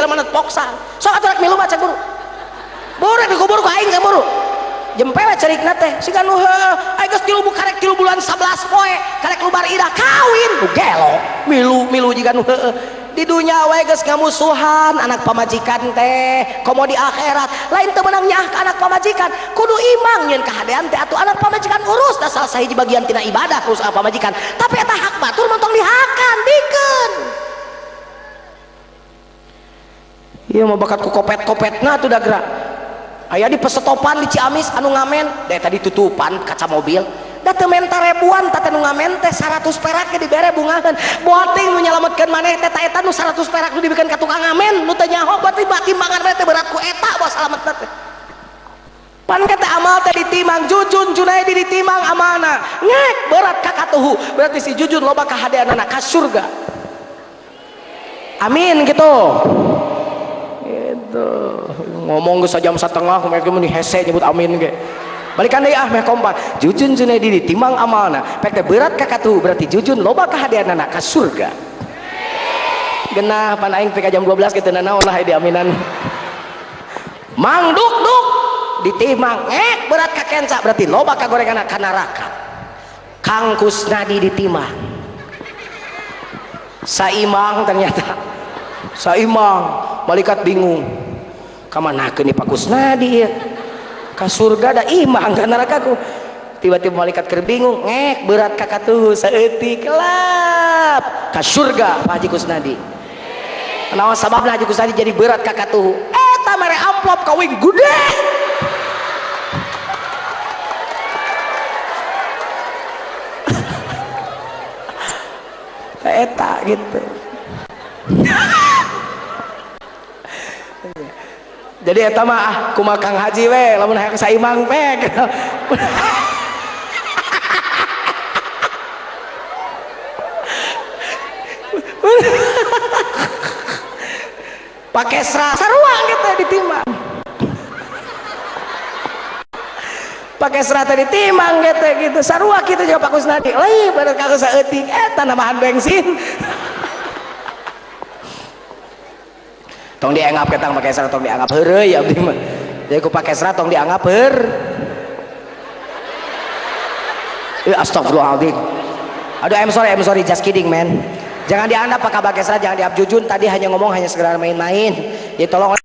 jelema poksa. Sok atuh rek milu mah cek buru. Buru dikubur ku aing cek buru. Jempe we cerikna teh siga nu heueuh aing geus 3 karek 3 bulan 11 poe karek lubar idah kawin. Nu gelo milu-milu jiga nu heueuh. Di dunya we geus ngamusuhan anak pamajikan teh komo di akhirat lain teu meunang nyaah ka anak pamajikan kudu imang nyeun kahadean teh atuh anak pamajikan urus da salah sahiji bagian tina ibadah urus anak pamajikan tapi eta hak batur montong dihakan dikeun ieu mah bakat ku kopet-kopetna atuh dagra aya di pesetopan di Ciamis anu ngamen da tadi tutupan kaca mobil da teu menta ribuan teh nu ngamen teh 100 perak ge dibere bungaheun boting nu nyalametkeun maneh teh ta eta nu 100 perak nu dibikeun ka tukang ngamen nu teu nyaho berarti timbangan maneh teh berat ku eta bawa salametna teh pan kata amal teh ditimang Jujun Junaidi ditimang amalna ngek berat ka katuhu berarti si Jujun loba kahadeanana ka surga amin gitu gitu ngomong geus jam 1:30 mereka meni hese nyebut amin ge balikan deui ah meh kompak Jujun Junaidi ditimang amalna pek teh berat ka katuhu berarti Jujun loba kahadeanana ka surga genah pan aing pek jam 12 kitu nanaon lah diaminan mangduk duk ditimang ngek berat ka kenca berarti loba kagorenganna ka neraka. Kang Kusnadi ditimang saimang ternyata saimang malaikat bingung kamanakeun ni Pak Kusnadi ieu ka surga da imang ka neraka ku tiba-tiba malaikat keur bingung ngek berat ka katuhu saeutik lap ka surga Pak Haji Kusnadi naon sababna Haji Kusnadi jadi berat ka katuhu eta mere amplop kawing gede eta gitu. Jadi eta mah ah kumaha Kang Haji we lamun hayang saimang pek. Pakai sarua gitu ditimbang. Pakai serata ditimbang gitu gitu sarua kitu juga Pak Kusnadi. Lain bener ka saeutik eta nambahan bensin. Tong dianggap ketang pakai serat tong dianggap heureuy abdi mah. Jadi ku pakai serat tong dianggap heur. Astagfirullahaladzim. Aduh, I'm sorry, just kidding man. Jangan dianggap pakai pakai serat, jangan dianggap Jujun tadi hanya ngomong hanya sekedar main-main. Jadi tolong